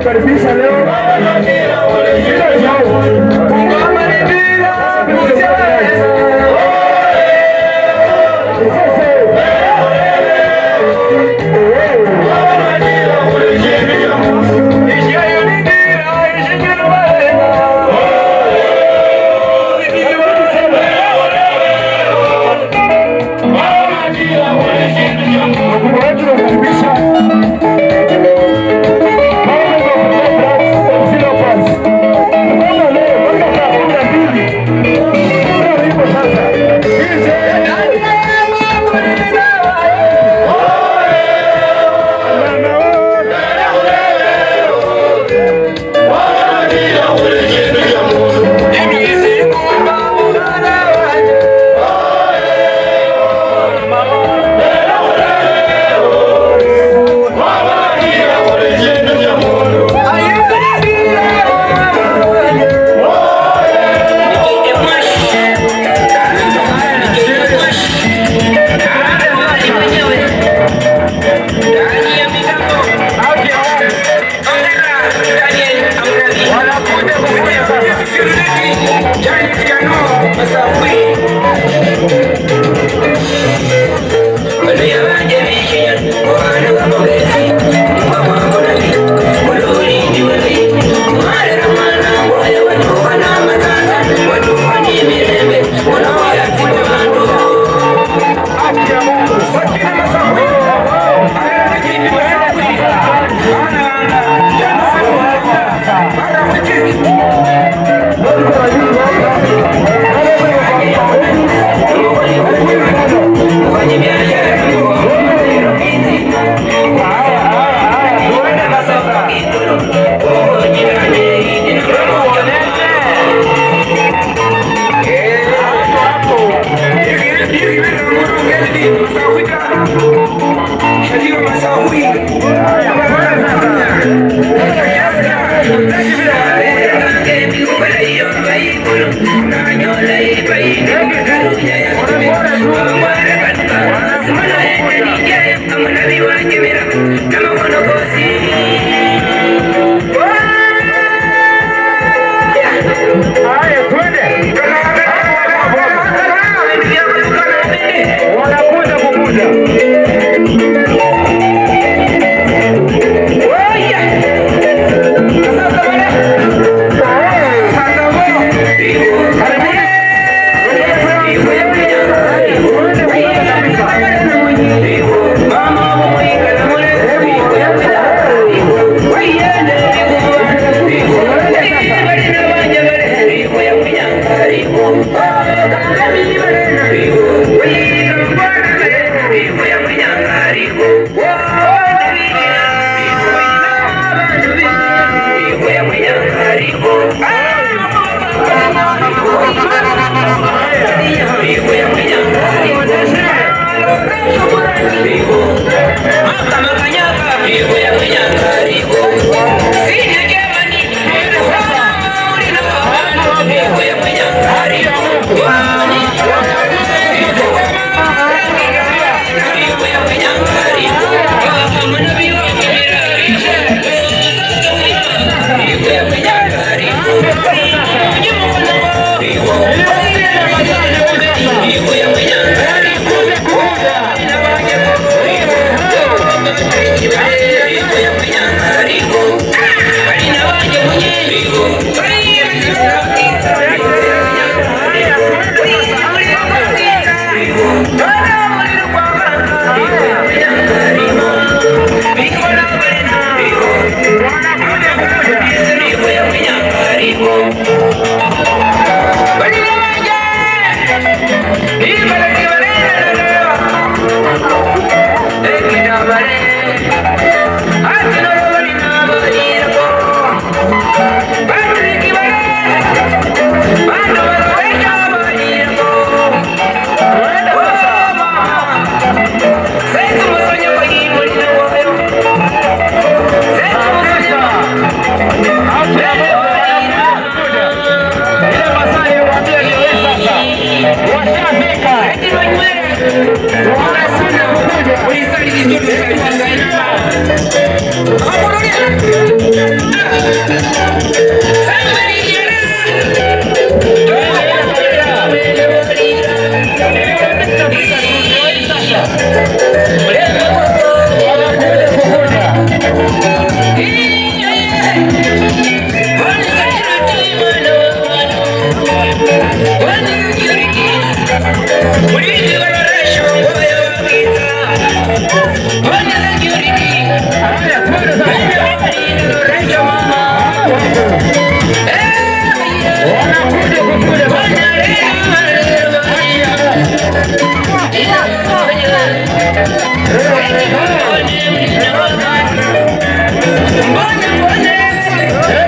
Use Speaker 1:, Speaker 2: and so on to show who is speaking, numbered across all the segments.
Speaker 1: Karibisha leo. Wakubwa wetu nakaribisha. Wanakuja kukuja. Mungu. Wanakuja kukuja sasa. Wanakuja kukuja sasa.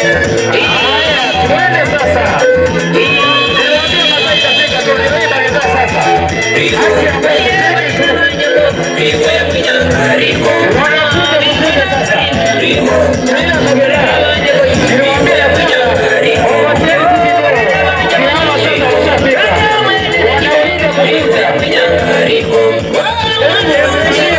Speaker 1: Haya, twende sasa. Niwaambie masaa itafika tu, ndio hii baraza sasa. Haki ya Mungu. Wanakuja kukuja sasa. Bila kugelea. Niliwaambia ya kwamba wawacheni kidogo. Ni hawa sasa washafika. Wanakuja kukuja.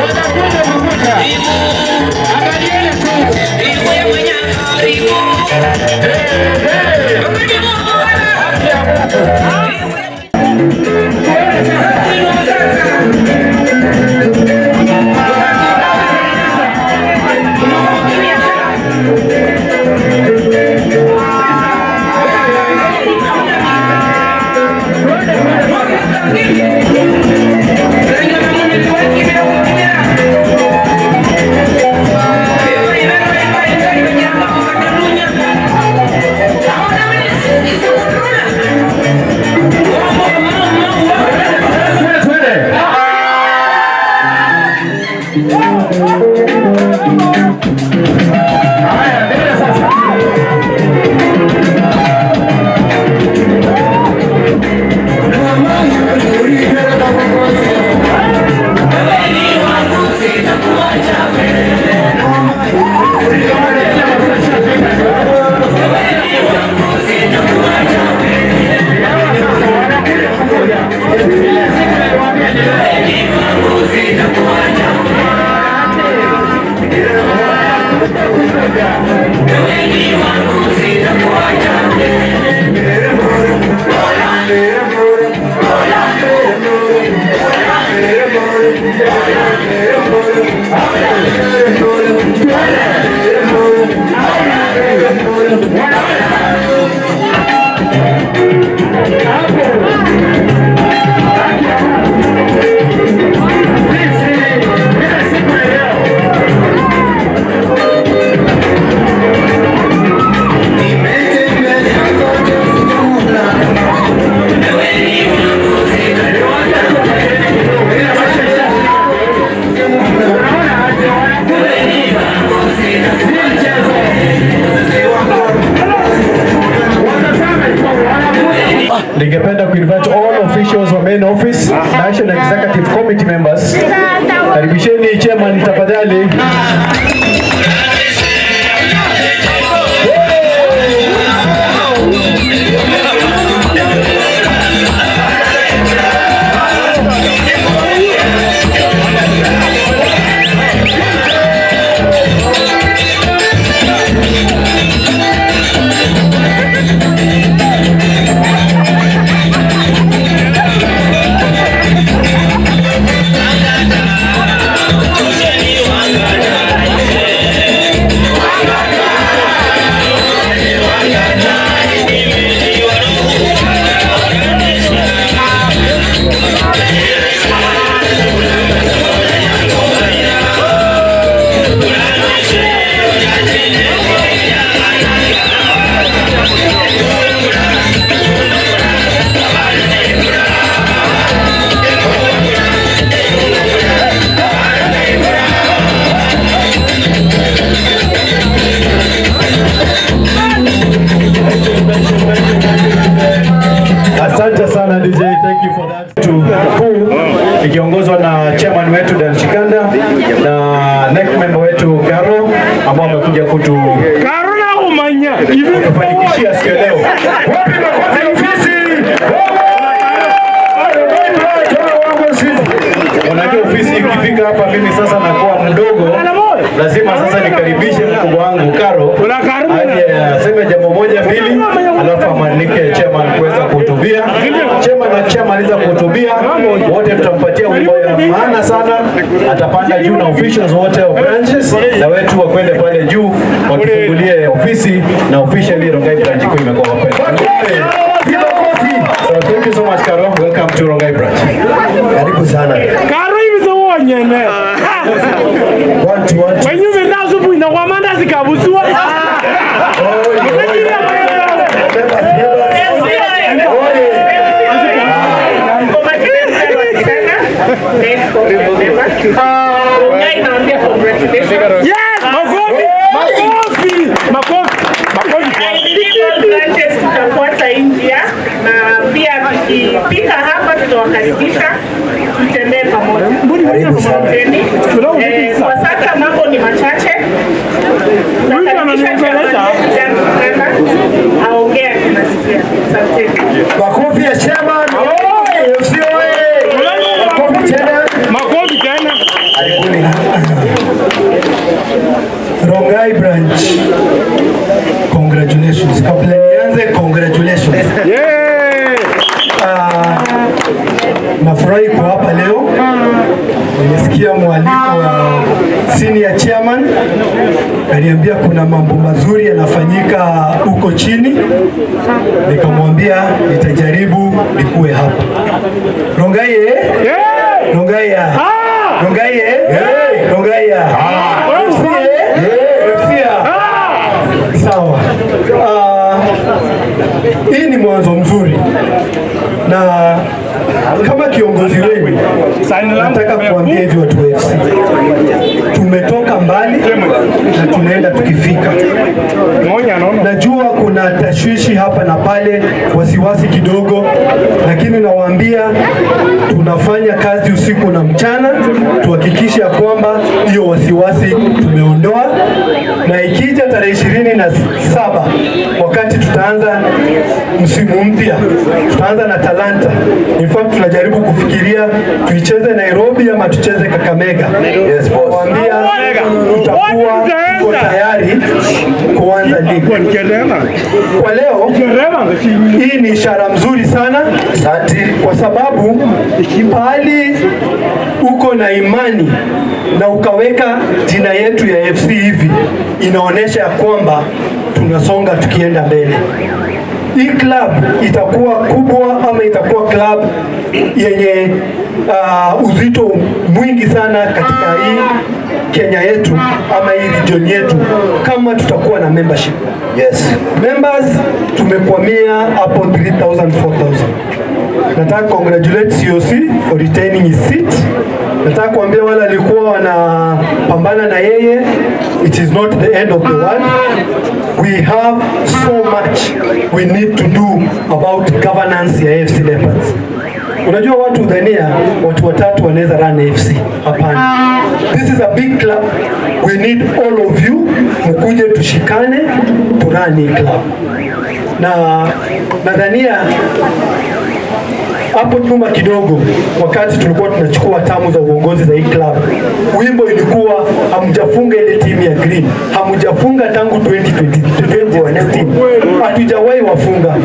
Speaker 1: Wanakuja kukuja. Angalieni tu. Hey, hey. Haki ya Mungu. Tuone sasa. Twende, twende. Haya, mbele sasa. Wanakuja kukuja. Ile siku niliwaambia ni leo. Hapo. Haki ya Mungu. Sisi, ile siku ya leo. Unaona aje wanakuja. Si mchezo. Watazame tu wanakuja.
Speaker 2: Ningependa kuinvite all officials wa main office, National Executive Committee members. Karibisheni chairman tafadhali. Asante sana DJ, thank you for that. Kuu ikiongozwa na chairman wetu Dan Shikanda na NEC member wetu Karo ambao wamekuja kutufanikishia siku ya leo.
Speaker 1: Wapi makofi ya ofisi?
Speaker 2: Unajua ofisi ikifika hapa mimi sasa nakuwa mdogo. Lazima sasa nikaribishe mkubwa wangu Karo aje aseme jambo moja mbili, alafu amwalike chairman kuweza kuhutubia. Chairman akishamaliza kuhutubia, wote tutampatia wimbo ya maana sana, atapanda juu na officials wote wa branches na wetu wakwende pale juu watufungulie ofisi na officially Rongai branch iko imekuwa open. So thank you so much, Karo. Welcome to Rongai branch.
Speaker 3: Karibu sana.
Speaker 4: Karo hivi wonyene.
Speaker 3: One, two, one, two.
Speaker 4: Wenyumirira asubuhi na kwa mandazi kabusua.
Speaker 3: Oi, oi. Members, members. Oi.
Speaker 5: Kwa majina Rongai naambia congratulations.
Speaker 4: Yes, makofi, makofi, makofi, makofi.
Speaker 5: I believe all branches tutafuata hii njia na pia tukifika hapa tutawakaribisha tutembee pamoja.
Speaker 3: Karibu sana.
Speaker 5: Asanteni. Kwa sasa mambo ni machache. Tunakaribisha chairman wetu Dan Kikanda aongee tunasikia. Asanteni.
Speaker 3: Makofi ya chairman. Oi, FC oye. Makofi tena.
Speaker 4: Makofi tena.
Speaker 3: Karibuni. Rongai branch. Congratulations. Kabla nianze, congratulations.
Speaker 4: Yeah.
Speaker 3: Nafurahi kuwa hapa leo. Nimesikia mwaliko wa senior chairman, kaniambia kuna mambo mazuri yanafanyika huko chini, nikamwambia nitajaribu nikuwe hapa. Rongai eh?
Speaker 4: Yeah.
Speaker 3: Rongai ya.
Speaker 4: Ah.
Speaker 3: Rongai eh? Rongai ya. FC eh? FC ya. Sawa. Hii ni mwanzo mzuri na kama kiongozi wenu nataka kuambia hivi watu wa FC, tumetoka mbali na tunaenda tukifika. Najua kuna tashwishi hapa na pale, wasiwasi kidogo, lakini nawaambia tunafanya kazi usiku na mchana tuhakikishe ya kwamba hiyo wasiwasi tumeondoa, na ikija tarehe 27 wakati tutaanza msimu mpya, tutaanza na Talanta. In fact tunajaribu kufikiria tuicheze Nairobi ama tucheze Kakamega.
Speaker 2: Yes, boss.
Speaker 3: Nawaambia tutakuwa tuko tayari kuanza ligi. Kwa leo hii ni ishara mzuri sana
Speaker 2: Asante.
Speaker 3: kwa sababu pahali uko na imani na ukaweka jina yetu ya FC hivi, inaonyesha ya kwamba tunasonga tukienda mbele. Hii club itakuwa kubwa ama itakuwa club yenye uzito mwingi sana katika hii Kenya yetu ama hii region yetu kama tutakuwa na membership.
Speaker 2: Yes.
Speaker 3: Members tumekwamia hapo 3000 4000. Nataka congratulate COC for retaining his seat. Nataka kuambia wale walikuwa wanapambana na yeye, it is not the end of the world. We have so much we need to do about governance ya AFC Leopards. Unajua watu hudhania watu watatu wanaweza run AFC. Hapana. This is a big club. We need all of you mkuje tushikane turun hii club. Na nadhania hapo nyuma kidogo, wakati tulikuwa tunachukua hatamu za uongozi za hii club, wimbo ilikuwa hamjafunga ile timu ya green, hamjafunga tangu 2020 2016, hatujawahi wafunga.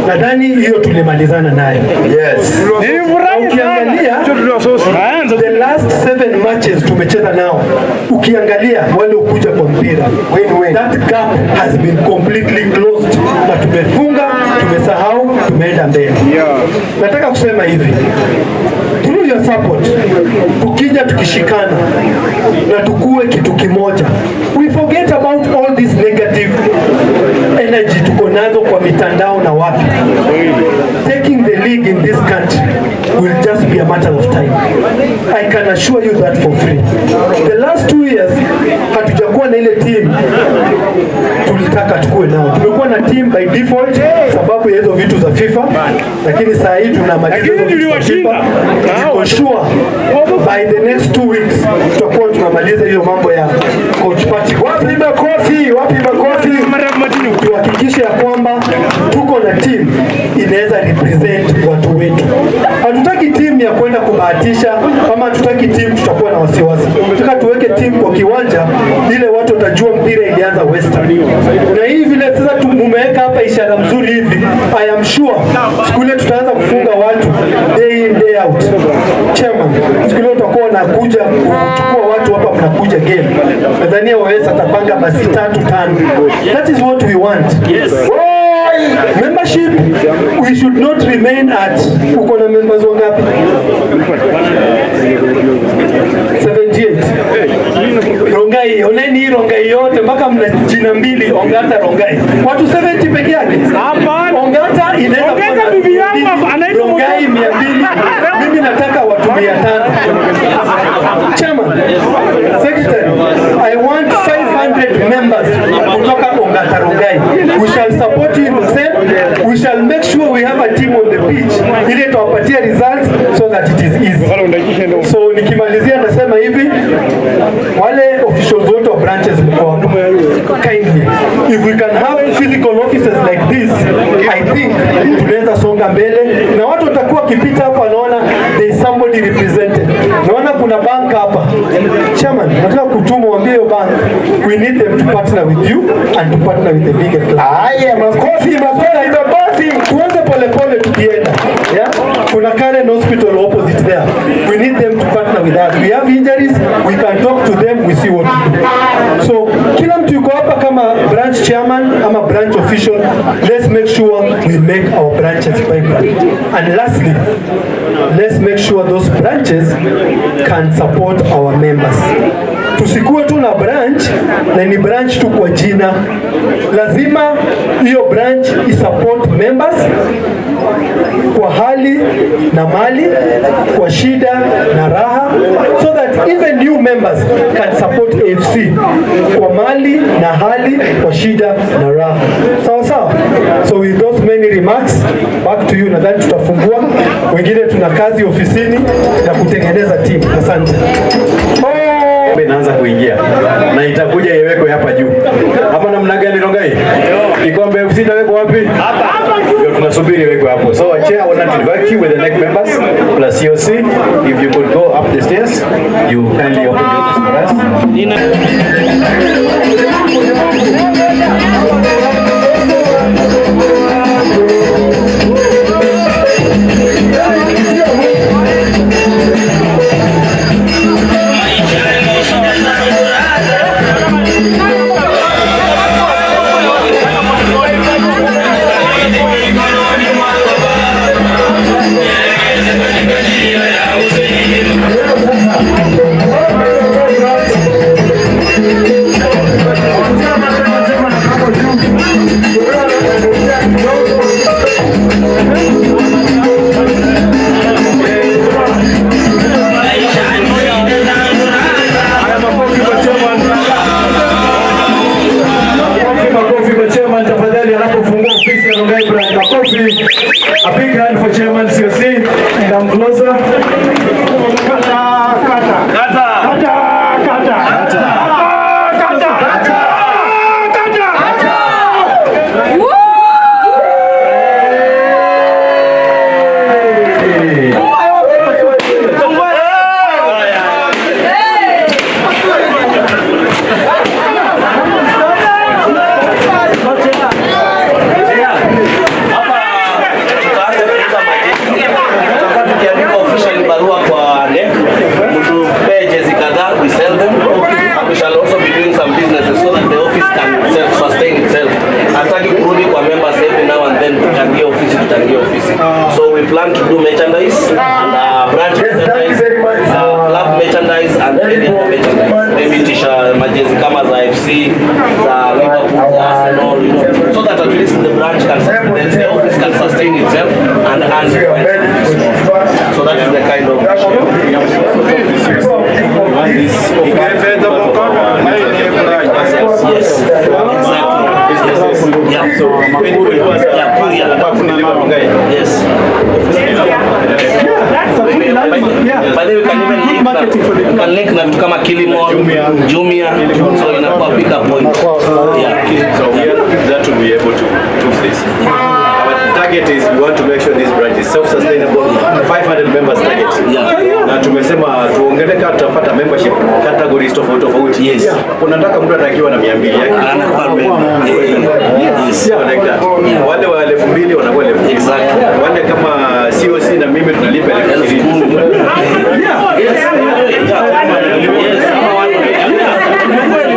Speaker 3: Nadhani hiyo tulimalizana nayo.
Speaker 2: Yes.
Speaker 4: Nilifurahi
Speaker 3: Ukiangalia
Speaker 4: sana.
Speaker 3: the last seven matches tumecheza nao, ukiangalia wale ukuja kwa mpira
Speaker 2: Win, win.
Speaker 3: that gap has been completely closed, na tumefunga, tumesahau, tumeenda mbele. Nataka kusema hivi, through your support, tukija tukishikana na tukue kitu kimoja, we forget about all this negative energy tuko nazo kwa mitandao na wapi. Taking the league in this country will just be a matter of time. I can assure you that for free. The last 2 years hatujakuwa na ile team tulitaka tukue nao. Tumekuwa na team by default sababu ya hizo vitu za FIFA, lakini saa hii tunamaliza hizo
Speaker 4: Lakini
Speaker 3: vitu za FIFA.
Speaker 4: tuliwashinda.
Speaker 3: Niko sure by the next 2 weeks tutakuwa tunamaliza hiyo mambo ya coach Patrick.
Speaker 2: Wapi makofi? Wapi makofi?
Speaker 3: Tuhakikishe ya kwamba tuko na na team inaweza represent watu wetu. Hatutaki timu ya kwenda kubahatisha ama hatutaki timu tutakuwa na wasiwasi. Tunataka tuweke timu kwa kiwanja ile watu watajua mpira ilianza Western. Na hii vile sasa mumeweka hapa ishara mzuri hivi, I am sure siku ile tutaanza kufunga watu day in, day out. Chairman, siku ile utakuwa unakuja kuchukua watu hapa, mnakuja game. Nadhania waweza atapanga basi tatu tano. That is what we want.
Speaker 4: Yes.
Speaker 3: Membership, we should not remain at, uko na members wangapi? 78. Rongai, oneni hii Rongai yote mpaka mna jina mbili, Ongata Rongai. Watu 70 peke yake.
Speaker 4: Hapana.
Speaker 3: Ongata inaweza kuwa
Speaker 4: Ongeza
Speaker 3: na
Speaker 4: bibi yangu
Speaker 3: 200,
Speaker 4: anaitwa
Speaker 3: Rongai 200. Mimi nataka watu 500. Chairman, Secretary, I want 500 members kutoka Ongata Rongai. We shall support you in the same. We shall make sure we have a team on the pitch ili tuwapatie results so that it is easy. So nikimalizia nasema hivi, wale officials wote wa branches mko hapa, kindly, if we can have physical offices like this, I think tunaweza songa mbele na watu watakuwa wakipita hapa wanaona there is somebody represented. Naona kuna bank hapa. Chairman, nataka kutuma waambie hiyo bank we need them to partner with you and to partner with the bigger club.
Speaker 2: Haya, makofi, makofi, makofi.
Speaker 3: Tuanze polepole tukienda. Yeah? Kuna Karen Hospital opposite there. We need them to partner with us. We have injuries, we can talk to them, we see what to do. So kila mtu yuko hapa kama branch chairman ama branch official, let's make sure we make our branches vibrant. And lastly, let's make sure those branches can support our members. Tusikuwe tu na branch na ni branch tu kwa jina. Lazima hiyo branch isupport members kwa hali na mali, kwa shida na raha, so that even new members can support AFC kwa mali na hali, kwa shida na raha. Sawa sawa. So with those many remarks, back to you. Nadhani tutafungua, wengine tuna kazi ofisini ya kutengeneza team. Asante.
Speaker 2: Inaanza kuingia na itakuja iwekwe hapa juu. Hapa namna gani Rongai? Kikombe FC itawekwa wapi? Hapa. Ndio tunasubiri iwekwe hapo. So chair, I want to invite you with the NEC members plus COC. If you could go up the stairs, you kindly open the office for us. Haya, makofi kwa chairman. Makofi, makofi kwa chairman tafadhali, anapofungua ofisi ya Rongai Branch. Makofi. A big hand for chairman COC and I'm closer.
Speaker 4: Kata, kata. Kata. Kata, kata. Kata. Kata. Kata.
Speaker 6: Hapa tutaanza kuuza majezi. Tutakuwa tukiandika officially barua kwa NEC, mtupee jezi kadhaa, we sell them. And we shall also be doing some businesses so that the office can self-sustain itself. Hataki kurudi kwa members every now and then tuchangie ofisi, tuchangie ofisi. So we plan to do merchandise and branch
Speaker 2: Yes, thank you
Speaker 6: merchandise,
Speaker 2: very much.
Speaker 6: club merchandise and any other merchandise. Maybe t-shirt, majezi kama za FC, za Liverpool, za Arsenal, so that at least the branch can sustain, the office can sustain itself and earn quite. So that is the kind of Yes, exactly. Yes. Yeah. Yeah. Yes. By the way, we can even link na, we can link na vitu kama Kilimall, Jumia, so inakuwa pick up point. Yeah.
Speaker 2: So we are that to be able to do this. Target is we want to make sure this branch is self-sustainable. 500 members target. Na tumesema tuongele kama tutapata membership categories tofauti tofauti. Unataka mtu atakiwa na 200 yake.
Speaker 6: Anakuwa member.
Speaker 2: Yes. Yeah, like that. Wale wa 2000 wanakuwa 2000. Wale kama COC na mimi tunalipa 20,000.
Speaker 6: Yes.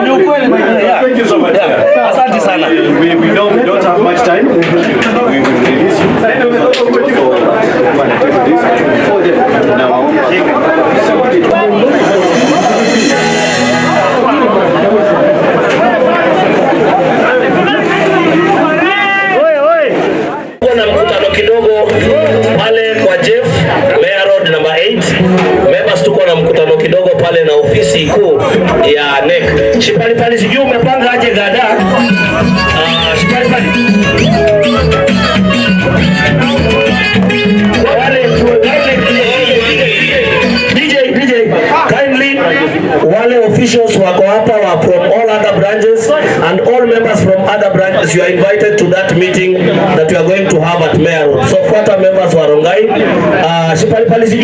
Speaker 6: Ni ukweli, yeah.
Speaker 2: Thank you so much.
Speaker 6: Yeah. Asante sana.
Speaker 2: We know we don't have much time. We will release you. So, this for them. Now,
Speaker 6: Kuwa na mkutano kidogo pale kwa Jeff, Mayor Road number 8. Members, tuko na mkutano kidogo pale na ofisi kuu ya NEC. Shipalipali, sijui umepanga aje gada? Shipalipali. Kwa wale DJ, DJ, kindly wale officials wako hapa wa from all other branches and all members from other branches, you are invited to that meeting that we are going to have at Mayor Road. So fuata members wa Rongai. Shipalipali sijui